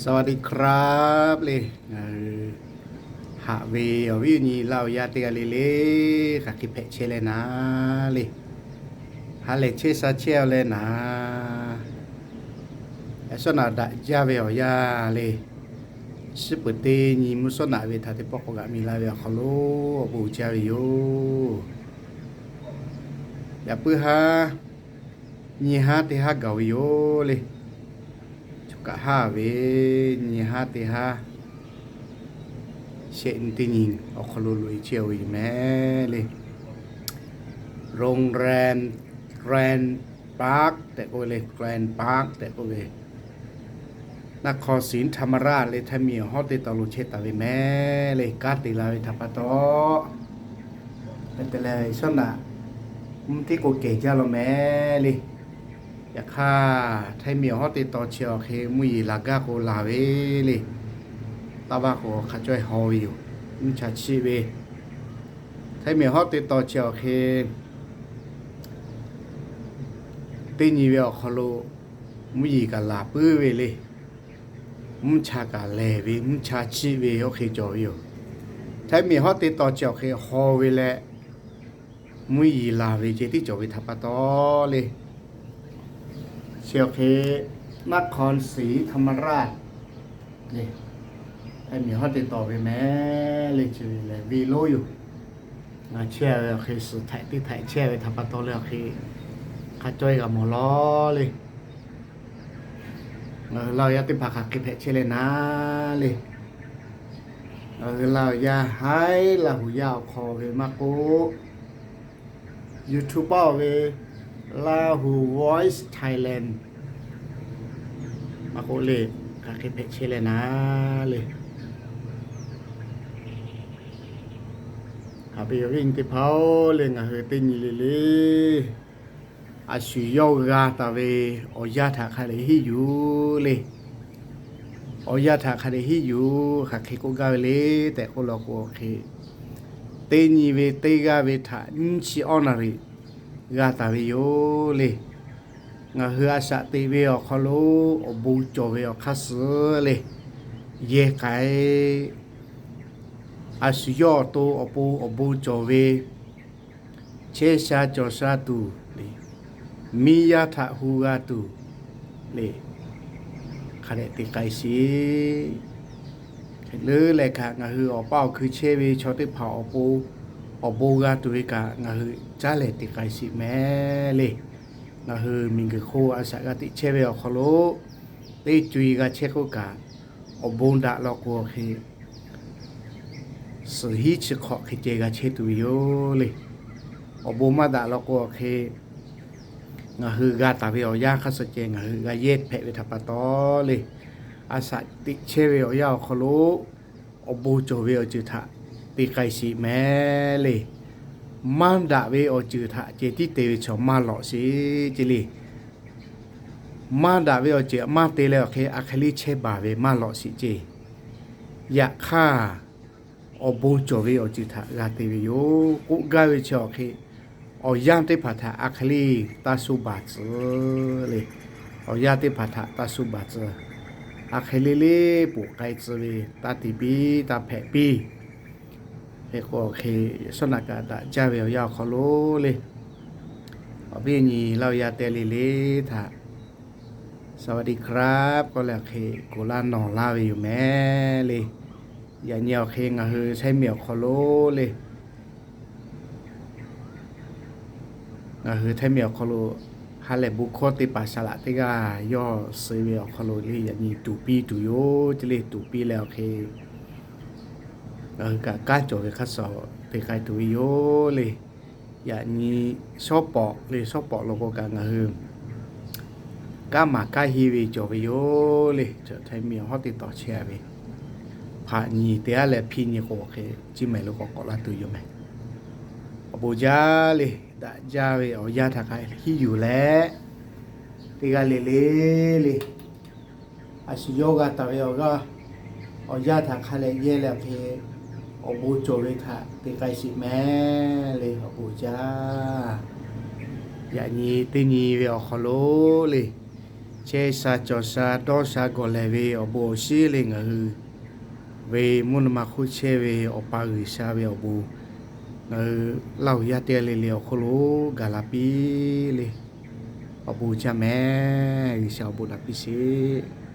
สวัสดีครับ le, ngaˬ hui haꞈ ve awˬ viˉ awˬ nyi Laˇ huˍ yaˇ teˇ g'aˇ le le, hk'aˬ hk'e hpehꞈ chehˇ leh naˍ le. Ha lehˬ chehˇ sha chehˇ-aw leh naˍ. Yaꞈ shawˉ naꞈ daꞈ jaˇ ve awˬ yanˇ le, chi peuˬ teˇ nyi mvuhˇ shawˉ naꞈ ve htaꞈ teˇ pawˆ k'awꞈ g'aꞈ mi la ve awˬ hk'aw lo awˬ bon jaˇ ve yoˬ. Yaꞈ puiˉ haˉ nyi haˉ teˇ haˉ gaˬ ve yoˬ le. Choˬ kaꞈ haˉ ve nyi haˉ teˇ haˉ shehˆ nyi teˇ nyi awˬ hk'aw lo loꞈ-e chehˇ-aw ve yoˬ mehˍ le. โรงแรม Grand Park tehꞈ k'oˆ ve le, Grand Park tehꞈ k'oˆ ve, นครศรีธรรมราช le, Htaiˍ miˬ awˬ hawˉ teˇ taw lo chehˇ taˍ ve mehˍ le. Kanˉ te la ve htaꞈ pa taw, hk'e te leh shawˉ naꞈ mvuhˇ tiˉ k'o kehˬ jaˇ law mehˍ le. Yaꞈ hk'aˇ Htaiˍ miˬ awˬ hawˉ teˇ taw chi awˬ hk'e mvuhˇ yeˬ laˬ gaˇ k'o laˬ ve le. Taˇ vaˇ k'o hk'a cawehˇ haw ve yoˬ. Mvuhˇ cha chiˆ ve Htaiˍ miˬ awˬ hawˉ teˇ taw chi awˬ hk'e teˇ nyi ve awˬ hk'aw lo mvuhˇ yeˬ kaꞈ laˬ puiˉ ve le. Mvuhˇ cha kaꞈ lehˬ ve, mvuhˇ cha chiˆ ve oˇ hk'e cawˬ ve yoˬ. Htaiˍ miˬ hawˉ teˇ taw chi awˬ hk'e haw ve leh, mvuhˇ yeˬ laˬ ve ceh tiˉ cawˬ ve htaꞈ pa taw le, chi awˬ hk'e นครศรีธรรมราช le, Htaiˍ miˬ hawˉ teˇ taw ve mehˍ le. Chi ve lehˬ ve lonˉ yoˬ. Ngaˬ chehˇ ve awˬ hk'e suhˍ htaiꞈ teˇ htaiꞈ chehˇ ve htaꞈ pa taw leh awˬ hk'e hk'a cawehˇ g'a mawˬ law le. Ngaˬ hui Laˇ huˍ yaˇ teˇ hpaˍ hk'aˬ hk'e hpehꞈ chehˇ leh naˍ le. Ngaˬ hui Laˇ huˍ yaˇ haiˉ Laˇ huˍ yaˇ awˬ hk'aw ve maˇ k'oˆ, YouTube paˆ-oˬ ve Lahu Voice Thailand maˇ k'oˆ le, hk'aˬ hk'e hpehꞈ chehˇ leh naˍ le. Haꞈ ve awˬ viˉ awˬ nyi teˇ hpaˍ-oˬ le, ngaˬ hui teˇ nyi le le a shu yawˇ g'a taˍ ve awˬ yanˇ htaꞈ hk'a dehꞈ henˇ yuˬ le. Awˬ yanˇ htaꞈ hk'a dehꞈ henˇ yuˬ, hk'aˬ hk'e k'oˆ gaˇ ve le tehꞈ k'oˆ law k'o hk'e, teˇ nyi ve teˇ g'aˇ ve htaꞈ nyiˇ chi awˇ naˍ riˍ g'a taˍ ve yoˬ le. Ngaˬ hui a shaꞈ teꞈ ve awˬ hk'aw lo awˬ bon cawˬ ve awˬ hk'aˇ suhˍ le, yehˬ k'ai a shu yawˇ awˬ to awˬ pon awˬ bon cawˬ ve chehˇ sha cawˬ sha tuˬ le, miˇ yaˇ htaꞈ hu g'a tuˬ le, hk'a dehꞈ te k'ai sheˍ. Hk'e leuˉ leh kaꞈ ngaˬ hui awˬ paˇ awˬ hkui chehˇ ve chaw teˇ hpaˍ awˬ pon awˬ bon g'a tuˬ ve kaꞈ ngaˬ hui caˉ lehˬ te k'ai sheˍ mehˍ le. Ngaˬ hui miˬguiˬ hk'oˆ a shaꞈ g'a teꞈ chehˇ ve awˬ hk'aw lo teˇ co-e g'a chehˇ k'oˆ kaꞈ, awˬ bon daꞈ law k'o hk'e suhˍ hiˉ chi hk'awꞈ hk'e ceh g'a chehˇ tuˬ ve yoˬ le. Awˬ bon maˇ daꞈ law k'o hk'e ngaˬ hui g'a taˍ ve awˬ yanˇ hk'aˇ suh ceh ngaˬ hui g'a yehˇ hpehꞈ ve htaꞈ pa taw le, a shaꞈ teꞈ chehˇ ve awˬ yanˇ awˬ hk'aw lo awˬ bon cawˬ ve awˬ ceuˬ htaꞈ te k'ai sheˍ mehˍ le. Maˇ daꞈ ve awˬ ceuˬ htaꞈ ceh tiˉ te ve chaw maˇ lawꞈ sheˍ ceh le. Maˇ daꞈ ve awˬ ceuˬ maˇ te leh awˬ hk'e a hk'e le chehˇ baˬ ve maˇ lawꞈ sheˍ ceh. Yaꞈ hk'aˇ, awˬ bon cawˬ ve awˬ ceuˬ htaꞈ g'a te ve yoˬ. K'oˆ gaˇ ve chi awˬ hk'e, awˬ yanˇ teˇ hpaˍ htaꞈ a hk'e le taˇ shu baˬ tcuh le. Awˬ yanˇ teˇ hpaˍ htaꞈ taˇ shu baˬ tcuh. A hk'e le le poˬ k'ai tcuh ve, taˇ te piˇ, taˇ hpehꞈ piˇ. Hk'e k'o hk'e, shawˉ naꞈ kaꞈ daꞈ jaˇ ve awˬ yanˇ awˬ hk'aw lo le, awˬ viˉ awˬ nyi Laˇ huˍ yaˇ teˇ g'aˇ le le htaꞈ สวัสดีครับ k'oˆ leh hk'e k'oˍ laˇ nawˬ laˇ ve yoˬ mehˍ le. Yaꞈ nyi awˬ hk'e ngaˬ hui Htaiˇ miˬ awˬ hk'aw lo le, ngaˬ hui Htaiˇ miˬ awˬ hk'aw lo ha lehˬ bon hkawˇ teˇ hpaˍ saˍ laꞈ teˇ g'aˇ yawˇ suh ve awˬ hk'aw lo le, yaꞈ nyi tuˍ piˇ tuˬ yoˬ ceh le. Tuˍ piˇ leh awˬ hk'e ngaˬ hui kaꞈ kanˉ cawˬ ve hk'aˇ suh te k'ai tuˬ ve yoˬ le. Yaꞈ nyi shawˉ pawˍ le, shawˉ pawˍ lo k'o kaꞈ ngaˬ hui kanˉ maˍ kanˉ henˇ ve cawˬ ve yoˬ le. Htaiˇ miˬ awˬ hawˉ teˇ taw chehˇ ve hpaꞈ nyi teˇ g'aˇ leh hpiˇ nyi k'o hk'e, chi mehˍ lo k'awꞈ k'awꞈ laˇ tuˬ yoˬ mehˍ. Awˬ bon jaˇ le, daꞈ jaˇ ve awˬ yanˇ htaꞈ hk'a henˇ yuˬ leh, teˇ g'aˇ le le le a shu yawˇ g'a taˍ ve awˬ g'aˇ awˬ yanˇ htaꞈ hk'a leh yehˇ leh hk'e, awˬ bon cawˬ ve htaꞈ te k'ai sheˍ mehˍ le. Awˬ bon jaˇ. Yaꞈ nyi teˇ nyi ve awˬ hk'aw lo le, chehˇ sha cawˬ sha dawˇ sha gawˬ lehˬ ve awˬ bon awˬ shinˉ le ngaˬ hui ve mvuhˇ naw ma hk'oˆ chehˇ ve Awˬ pa G'uiˬsha ve awˬ bon, ngaˬ hui Laˇ huˍ yaˇ teˇ g'aˇ le le awˬ hk'oˆ lo gaˬ la piˇ le. Awˬ bon jaˇ mehˍ. G'uiˬsha awˬ bon daꞈ piˇ sheˍ.